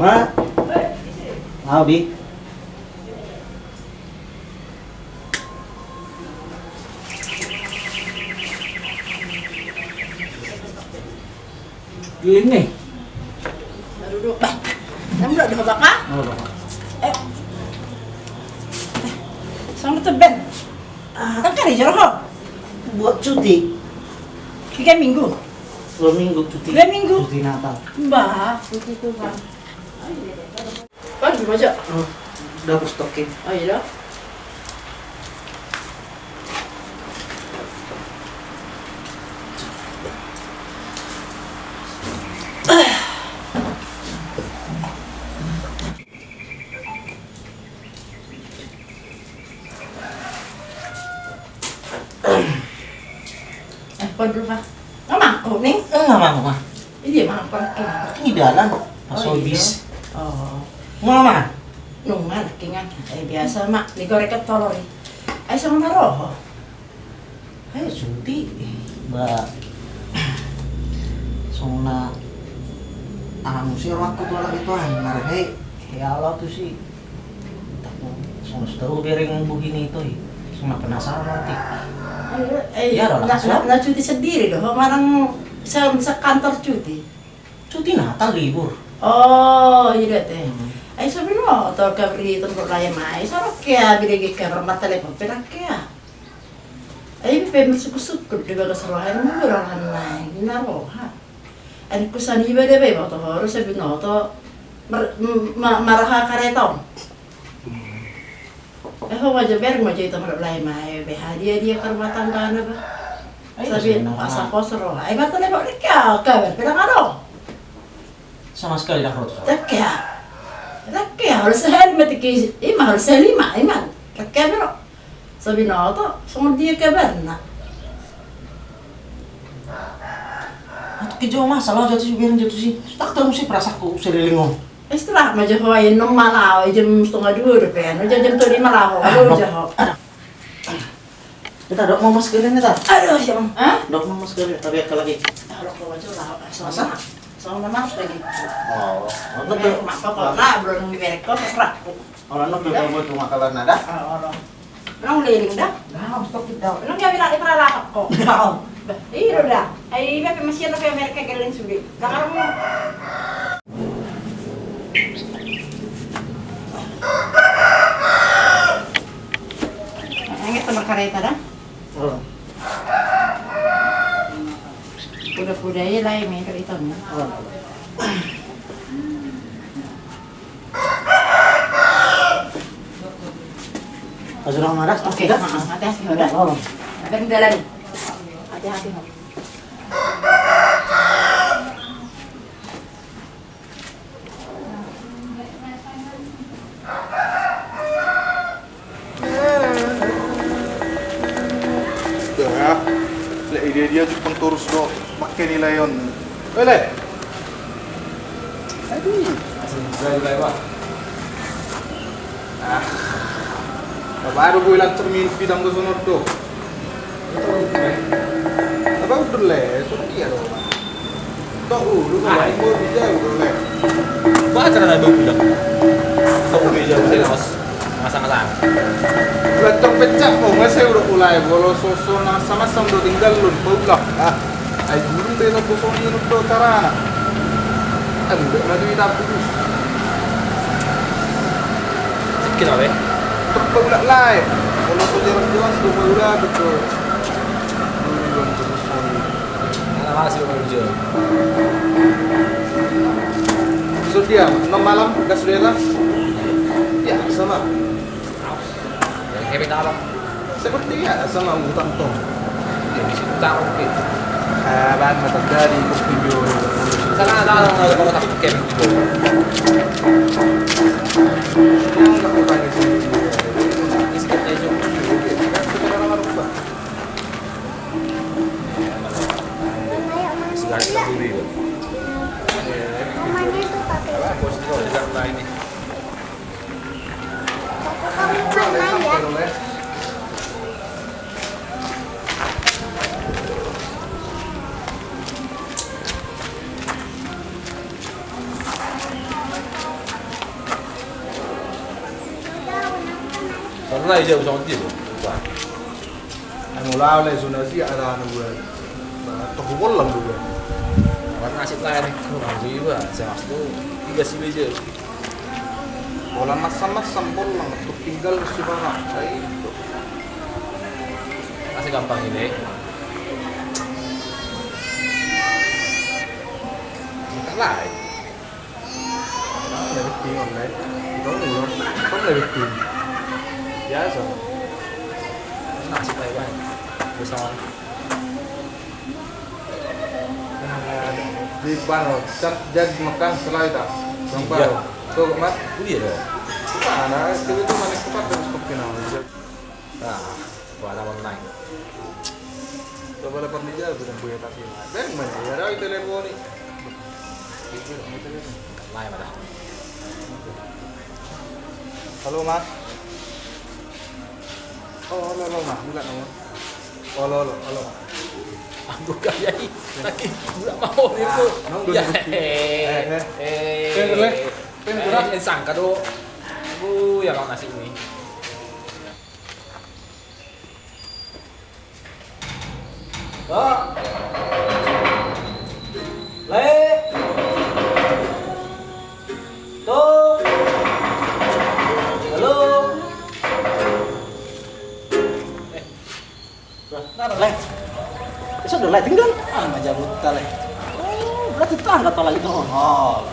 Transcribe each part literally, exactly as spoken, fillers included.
Ha? Au, Bi. Ini. Aduh, aduh. Bah, kamu udah, udah bakal? Oh, udah. Eh. Eh, sama tuh, Ben. Ah. Kan kali jero ho. Buat cuti. Tiga minggu. Dua minggu cuti. Dua minggu. Cuti Natal. Bah, begitu, Bang. Kan gimana, Cok? Oh, udah aku stokin. Oh, iya. Eh, kau dulu, Pak. Nggak mangkuk, nih? Enggak mangkuk, Ma. Iya, mangkuk, Pak. Ini dalan, pas bis. Oh. Mau, Ma? Nunga, laki ngan. Eh, biasa, Ma. Ini goreng ke telur, nih. Ayo, sama roho. Ayo, cuti. Ba, songon na, anu, si rohangku tu anak itu, ah, marhai. Ya Allah, tu si. Songon so tau bereng buhi ni tu i. Songon na penasaran atik. Eh, ya, na, na cuti sendiri do ho, manang se-, sekantor cuti? Cuti Natal, libur. Oh, iya, date. Hmm. Ai so binoto kabar di tempat lain, mai so roha ke, binoto kabar martelepon pe roha ke. Ai pe marsukkun-sukkun di bagas roha, ai mulu roha nai, na roha. Ai ningku saniba dia be, boto ho do so binoto mar-, ma-, maraha kareta on. Eh, ho aja bereng ma jo ita marlai, ma, eh, be hadiah dia ke rumah tanggana, ba. Ai, sabi, asa kos roha. Ai, mata lebo, dia kabar, bilang ado. Sama sekali dah, Rot. Dia kabar. Dia kabar, harus sehari mati ke, ima, harus sehari ma, ima. Dia kabar, bro. Sabi na oto, songon dia kabarna. Atik jo, masalah jo tu si, bereng jo tu si. Tak tahu si perasaanku, seliling on. Istirahat ma jo ho, ai nunga ma laho, jam setengah dua dope, anu, jam, jam tolu ma laho, ah, laho jo ho. Aduh. Ita dok ma masker ni, ita. Aduh, ya, Bang. Hah? Dok ma masker ni, tapi apa lagi? Ah, dok ma jo laho. Masa? Sama, sama lagi. Oh, mak pokokna, belum diberekon, serah. Olo, nunga pe buat rumah kabar nada? Ah, olo. Nunga uliling da? Nunga, stop kita. Nunga gabe lagi peralahan ko. Nunga. Bah, iya da. Ai, iba pe masih ada kayak mereka geleng sudah. Jangan mau. Angin sama kereta da? Olo. Kuda-kuda iya lai, main kereta, no? Olo. Oke, hati-hati, udah. Oh. Hati-hati, udah. Dah, lek ide dia jupang torus do, pakai nilai on. Weh, leh. Aduh. Asal nilai, Pak. Ah. Baru gue hilang cermin bidang gue sono tuh. Apa udah leh, sudah dia loh. Tok ulu, ah, tok ulu, jauh ulu, leh. Apa acara tadi udah? Tok ulu, jauh, saya lepas. Masa-masa. Udah tok pecah, oh, masa udah mulai. Bolo soso, masa-masa udah tinggal lu, kau udah. Ah, ai guru deh, tok soso ini, tok carana. Aduh, udah maju kita putus. Sakit apa, ya? Tok udah lai. Bolo soso jelas-jelas, tok udah, betul. Udah, betul. Ala masih mau hujan. So dia, enam malam, gas bela. Ya, sama. Yang hebat apa? Seperti ya, sama utang tong. Ya, bisa utang, oke. Ah, bahan mata dari, kopi dulu. Sana ada, ada, ada, ada, kopi dulu. Yang nggak utang itu. Ini sekitar itu. Segar kita beli, Bang. Rumahnya itu pakai. Apa, bos, itu kalau di dalam lain nih. Satu kali main ya. Pernah aja usah nanti tuh. Anu lah, oleh zona sih ada anu gue. Toko bolang gue. Karena nasib lah ini kurang sih gue. Saya maksud tuh tiga sih aja. Bolang masam-masam bolang tuh tinggal si barang. Saya itu. Masih gampang ini. Kita lain. Lebih tinggi online. Kita ulang. Kita lebih tinggi. Biasa. Nasib baik banget. Bisa. Di bano, cat jadi makan selai dah. Bang Baro. Tuh, Mat. Iya dong. Mana? Itu mana cepat terus kopi nama. Nah, gua ada online. Coba lebar di jalan, bilang buaya tapi. Bang, mana? Ya, ada telepon nih. Itu, ada telepon. Online ada. Halo, Mas. Oh, halo, halo, Mas. Buka nomor. Halo, halo, halo, Mas. Ambo gaya i. Lagi bulan mau ni, Bu. Ah, nunggu, ya, nunggu. Eh, eh. Eh, eh, eh, eh, sangka do. Bu, ya, Bang, nasib ni. Pak. Lek. Tung. Halo. Eh. Lah, Lek. Bisa udah, Lek, tinggal. Ah, nggak jabut, Lek. Oh, berarti tangga tolak itu. Oh.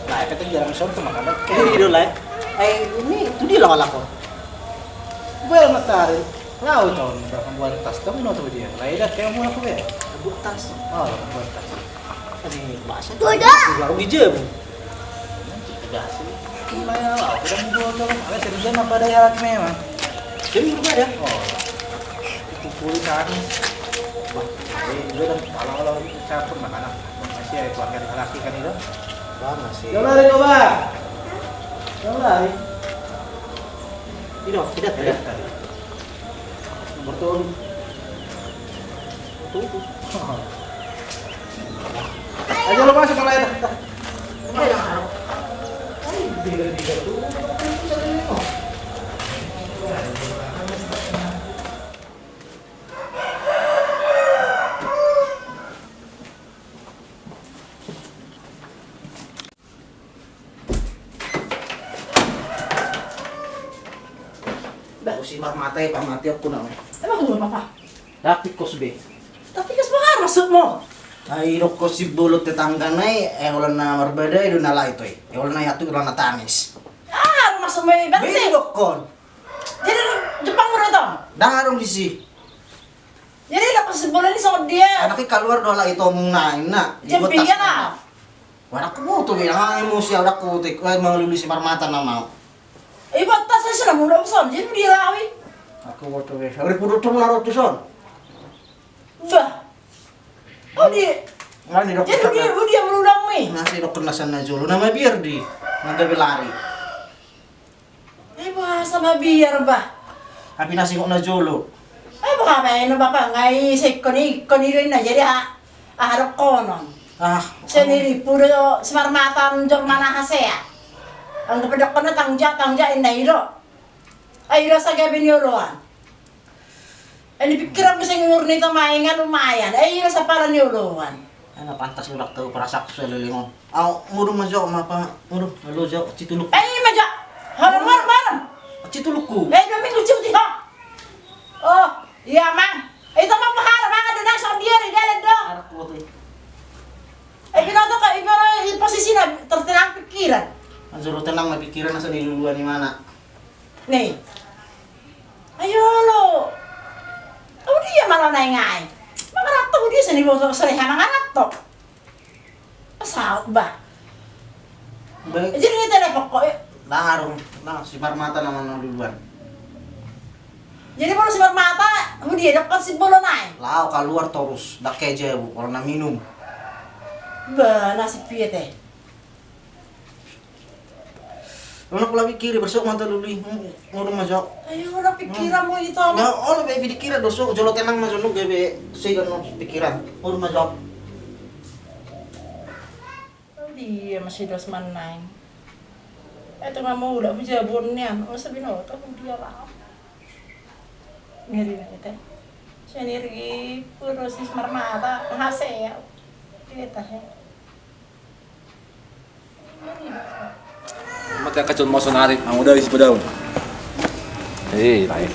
Lah, kita jarang soal sama kadang. Eh, itu, Lek. Eh, ini, itu dia lah, Lek. Gue yang matahari. Lau tau ni, berapa buah tas? Tau ni, tau dia. Lai dah, kayak mau aku ya. Buah tas. Oh, buah tas. Ini bahasa. Tuh, dah. Baru di jam. Tidak sih. Gimana, lau? Kita mau jual, jual. Ada serius apa ada ya, memang. Jadi berubah ya? Oh. Itu kulit kan. Wah, ini gue dan kalau, kalau campur makanan. Masih ya, keluarga di laki kan itu. Wah, masih. Coba deh, coba. Coba deh. Tidak, tidak, tidak. Nomor tolu. Tujuh. Ayo, lo masuk, kalau ada. Ayo. Ayo, tiga, tiga, tuh. Bah, si Marmata i, pamate aku nama. Emang lu apa? Tapi kos be. Tapi kos apa maksudmu? Ai, dokkon si bolon tetanggana i, eh, holan na marbadai do na lae i. Eh, holan na i atu, holan na tamis. Ah, maksudmu i, berarti? Be, dokkon. Jadi, Jepang udah tau? Ndang adong disi. Jadi, dokkon si bolon i songon dia. Anak i kaluar do halak i tomung na, inna. Jempingan ah. Wah, dakku tu be, ah, emosi au, dakku tu, eh, mangalului si Marmata nama au. Eh, iba tas ai sudah mulak son, jadi dia lawi. Aku boto be. Ari pudu tu mulak tu son. Bah. Oh, dia. Jadi dia, dia mulak mi. Nasi dokkon na san na jolo, nama biar di. Naga belari. Eh, boha sama biar, bah. Tapi nasi kok na jolo. Eh, boha ma eno, bapa ngai sekkon ikkon i do inna, jadi ah, ah, dokkon on. Ah. Sendiri pudo si Marmata on jor mana hasea. Anggo pe dokkon na tangja, tangja inna i do. Ai rasa gabe ni oloan. Ini pikiran bisa ngurni ta maingan lumayan. Eh, iya sapala ni oloan. Ana pantas lu dak tau perasaan ku selelengon. Au, mudun ma jo, ma apa? Mudun, halo jo, cituluk. Eh, iya ma jo. Halo, mar, mar. Citulukku. Eh, dua minggu cuti, ha? Oh, iya, Mang. Eh, itu mah pahara, Mang, ada nang sondia di dalam do. Anak gua tuh. Eh, binoto ka, ibarat posisi na tertenang pikiran. Anjur tenang ma pikiran, asa ni luluan di mana? Ni. Ayo lo. Au dia malo naeng ae. Mangaranto dia seni boto seni ha mangaranto. Saut bah. Jadi ni telepon kok. Nah, arung, nah, si Marmata nama na duluan. Jadi baru si Marmata, mau dia dokkon si bolon ae. Lao kaluar torus, dak keja bu, kalau na minum. Bah, nasib piye te? Olo pola pikiri, bersok mata lului. Ngurung ma jo. Ayo, olo pikiran mu itu. Ya, olo be pikiran do so, jolo tenang ma jo, nu gabe segan no pikiran. Ngurung ma jo. Dia masih dos manang. Ito nga mulak hujabu nian, masa binoto hudia lah. Ngeri na ita. Seni ri kurosis marmata, ngase ya. Kita he. Mate kacun mau sonari, mau dari si pedaun. Eh, lain.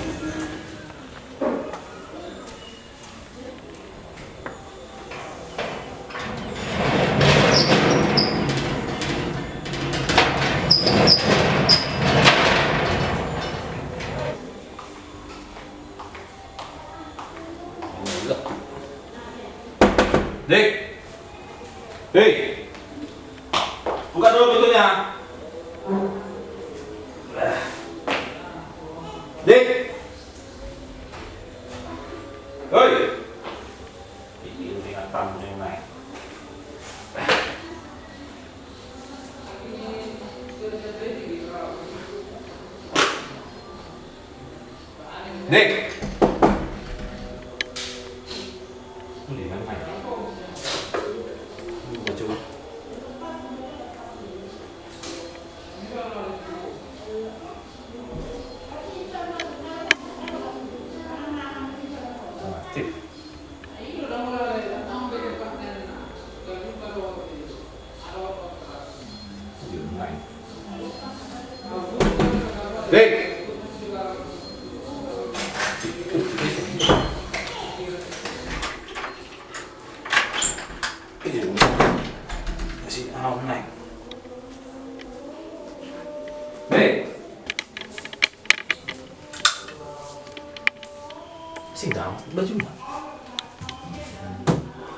Dik. Hei. Buka dulu pintunya. Dik. Hei. Ini ingat tamu yang naik. Dik. Hei. Sing dang baju na.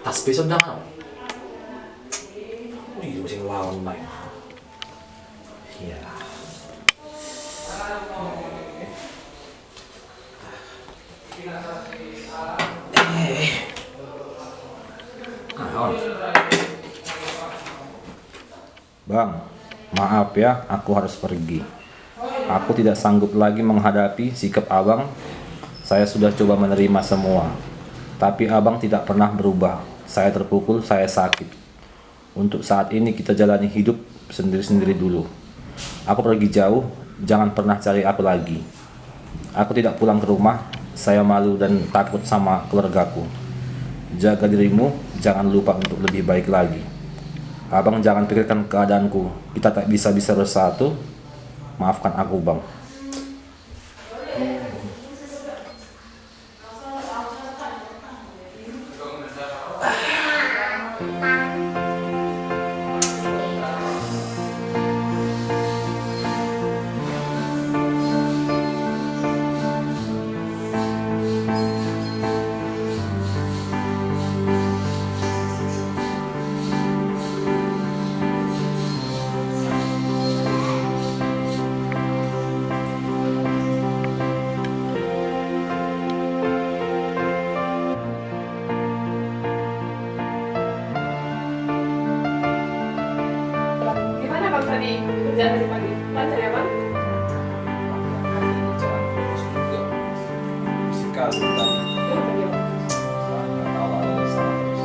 Tas pe so dang au. Ui, sing lawan main. Iya. Eh. Ah, on. Bang, maaf ya, aku harus pergi. Aku tidak sanggup lagi menghadapi sikap abang. Saya sudah coba menerima semua, tapi abang tidak pernah berubah. Saya terpukul, saya sakit. Untuk saat ini kita jalani hidup sendiri-sendiri dulu. Aku pergi jauh, jangan pernah cari aku lagi. Aku tidak pulang ke rumah, saya malu dan takut sama keluargaku. Jaga dirimu, jangan lupa untuk lebih baik lagi. Abang jangan pikirkan keadaanku, kita tak bisa-bisa bersatu. Maafkan aku, Bang. Gimana Bang tadi kerjaan tadi pagi? Lancar ya Bang? Hari ini jalan terus juga. Musikal tadi. Iya, iya. Nggak tahu ada salah terus.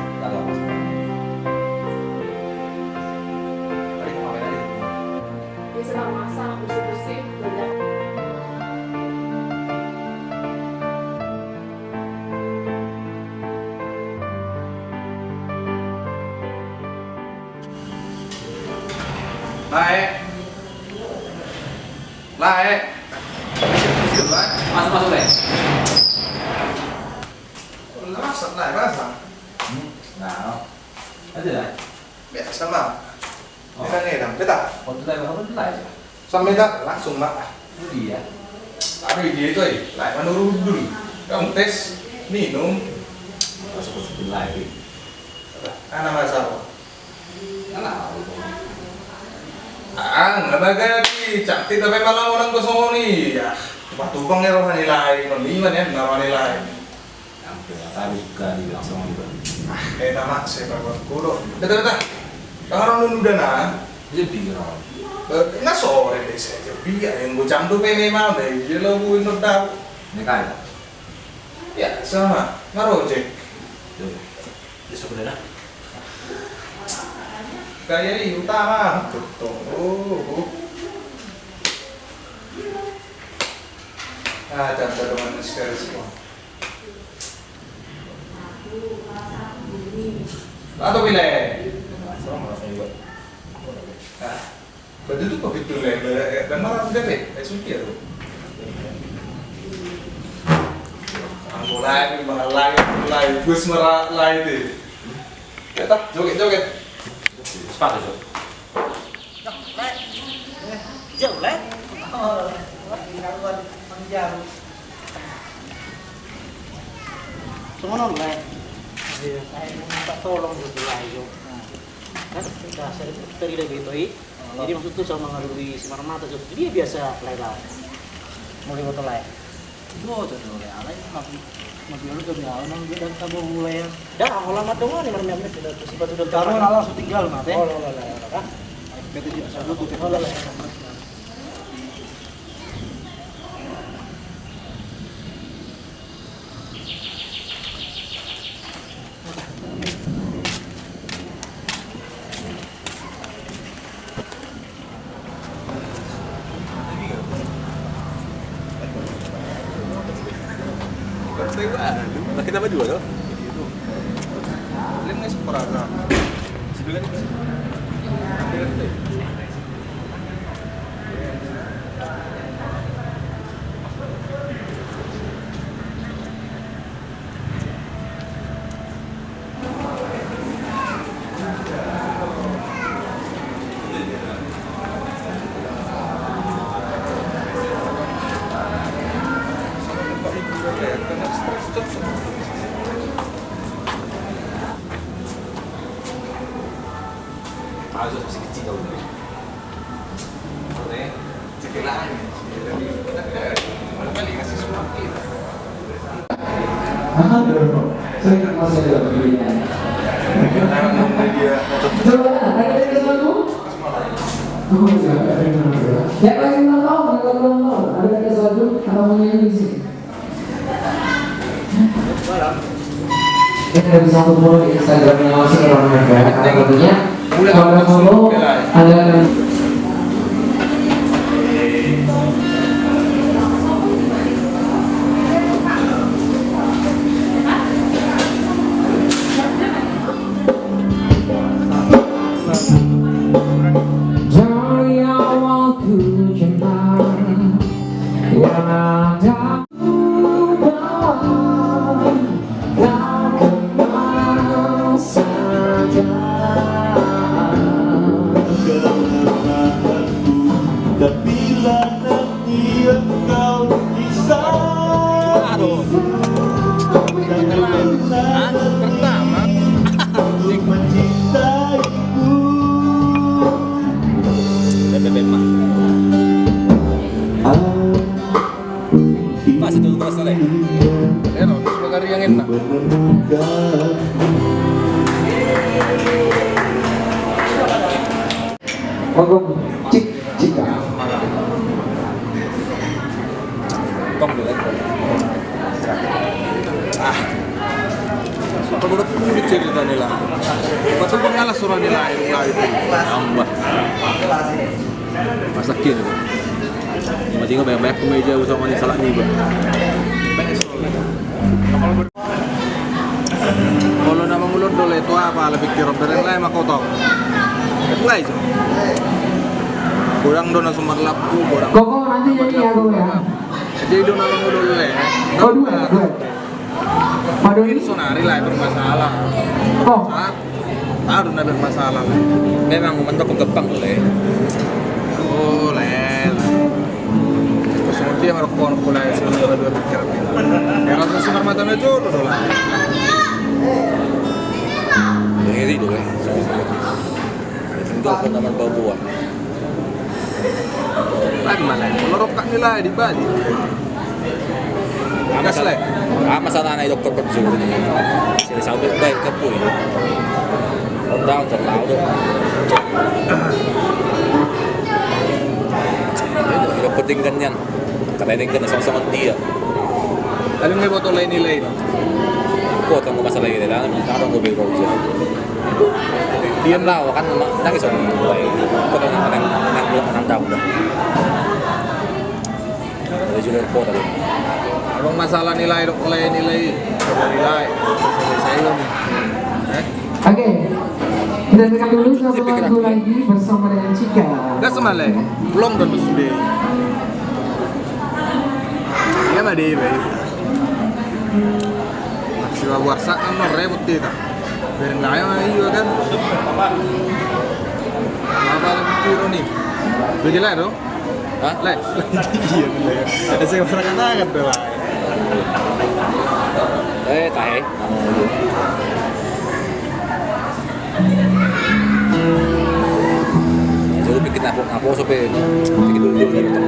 Nggak ada masalah. Tadi mau ngapain aja di rumah? Biasa Bang, masak, bersih-bersih, banyak. Lae. Lae. Masuk, masuk, Lae. Udah masak, Lae, masak. Hmm, nah. Ada, Lae. Biasa, Mak. Oh. Beta ngedang, beta. Kau tuh Lae, kau tuh Lae aja. Sampai tak langsung, Mak. Oh, iya. Aduh, dia itu, eh. Lae, manurudul. Kamu tes, minum. Masuk ke sebelah, eh. Anak masa apa? Anak apa itu? Ah, nggak ada lagi. Cantik tapi malam orang kosong ini. Ya, batu bang ya rohani lain. Non lima ya, rohani lain. Hampir habis juga dibilang sama juga. Ah, eh, nama saya Pak Guru. Betul, betul. Tangan orang dulu dah, nah. Dia pikir apa? Eh, nggak sore deh saya. Dia yang gue cantum ini mah, deh. Dia lo gue nodap. Ini kaya. Ya, sama. Ngarojek. Yo. Besok udah dah. Gaya i utama. Betul. Oh, oh. Ah, jangan ada manis garis, Bang. Atau bila. Nah, betul tuh begitu, Le. Dan malah udah, Le. Eh, suki ya, tuh. Mulai, mulai, mulai. Bus merah, mulai deh. Ya, tah, joget, joget. Sepatu, Cok. Jauh, Le. Oh, tinggal buat menjauh. Songon on, Le. Iya, saya minta tolong gitu, Le, yo. Kan, dasar itu tadi udah gitu, i. Jadi maksud tuh sama ngalului si Marmata, Cok. Dia biasa, Le, lah. Mau lewat, Le. Iboto do, Le, alai mabiolo do, Le, au nang do, dan tabo mulai ya. Da, holan mandongani marmian, sudah tu sipatu dan tabo. Ala langsung tinggal mate. Oh, lo, lo, lo, lo. Bete juga satu tu, lo, lo. Pakai tambah dua, toh? Lima seperasa. Sebelah ini. Aha, belum. Saya nggak masih ada videonya. Coba, ada yang ke satu? Aku juga ada yang ke satu. Yang lain ulang tahun, yang lain ulang tahun. Ada yang ke satu, apa mau nyanyi di sini? Ini ada satu follow di Instagramnya masing-masing, ya. Karena tentunya kalau follow, ada. Dari awal ku cinta, yang ada Pas itu keras, Le. Ero, terus bagari yang enak. Oke, cik, cik. Tong, Le. Ah. Suka bodoh pun cerita ni, La. Masuk pengalas surat ni, La, itu. Tambah. Masak kiri. Cuma tinggal banyak-banyak kemeja sama ni, salak ni, Bang. Molo na mangulon do, Le, tu aha, ala pikiron bereng, Le, ma kotong. Mulai, so. Godang do na sumarlapku, godang. Koko, nanti jadi ya, Koko, ya. Jadi do na mangulon, Le. Oh, dua, dua. Madoni? Sonari, Le, bermasalah. Oh. Saat baru na bermasalah, Le. Memang mentok gampang, Le. Oh, Le. Terus dia marokok, Le, sudah dua pikiran. Ya, langsung sunar mata na jolo do, Le. Ngeri do, Le. Tinggal kau nama bawa. Lagi mana? Kalau rokok ni, Le, di Bali. Gas, Le. Ama sana na dokter perju. Sini sampai baik ke pui. Kau tahu terlalu. Ini penting kan, Yan. Karena ini kan sama-sama dia. Lalu ngai botol lain ni, lain. Kuat kamu masalah ini, lah. Taruh gue bego aja. Diam lah, kan nangis on. Kota nang nang nang nang daun dah. Dari junior kota dia. Abang masalah nilai dok, nilai, nilai. Nilai saya ini. Eh? Oke. Kita dengarkan dulu satu lagu lagi bersama dengan Cika. Gas male. Belum dan sudah. Iya mah deh, baik. Siwa buarsak kan no rebut kita. Bereng layo ayo kan. Apa lagi piro nih? Bagi lah dong. Hah? Lah. Iya, iya. Saya masyarakat akan tuh lah. Eh, tahe. Jadi pikir apa apa sampai pikir dulu dulu gitu.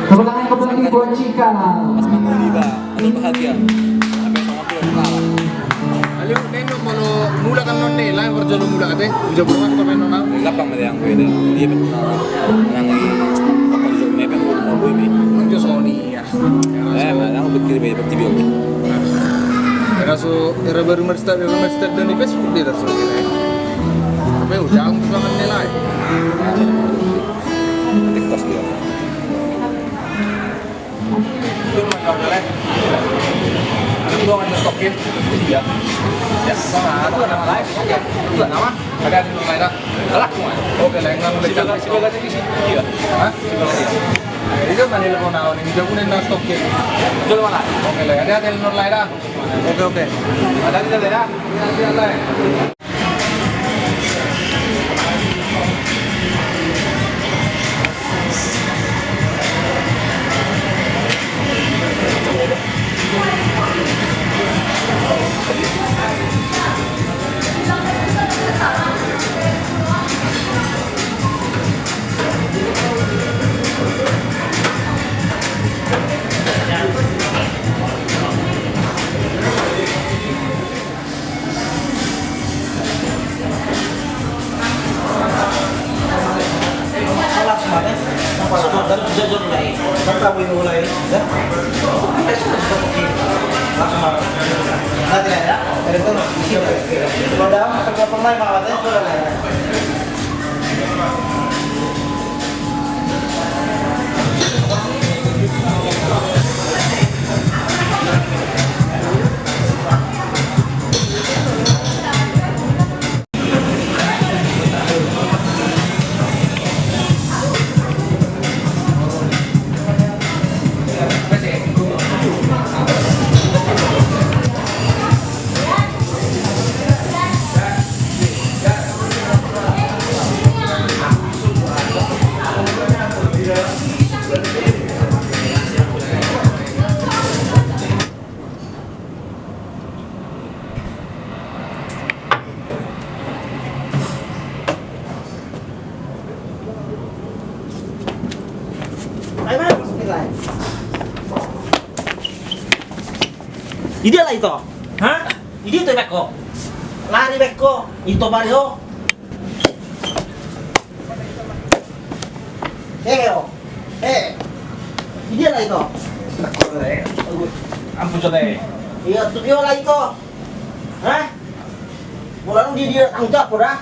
Tepuk tangan kembali buat Cika. Pas mangoli ba, ada bahagia. Apa yang sama tuh kalah. Ayo, neno molo mulak kan non ne, lain parjolo mulak ate, uja buat komen non. Gampang mete yang gue deh. Dia betul. Yang ini apa di zona apa yang gue mau gue ini. Kan jo Sony ya. Eh, ma, yang pikir be berarti dia. Era so, era baru merstart, baru merstart dan di Facebook dia dah so. Tapi ujang bukan menilai. Tiktok dia. Itu rumah jual jelek. Ada gua nggak nyetok ya? Iya. Ya, sama. Itu nama lain. Oke. Itu nama? Ada di rumah lain. Galak semua. Oke, lain nggak boleh. Sebelah, sebelah di sini. Iya. Hah? Sebelah dia. Itu mana telepon awal ini? Jago nih nggak stok ya? Jual mana? Oke, lain. Ada telepon lain dah. Oke, oke. Ada di dalam ya? Iya, iya, lain. Idia lah ito. Hah? Idia ito beko. Lari beko. Ito bari ho. Eh, oh. Eh. Idia lah ito. Ampun, Cote. Iya, tu dia lah ito. Hah? Bola lu di dia tanggung jawab, ora?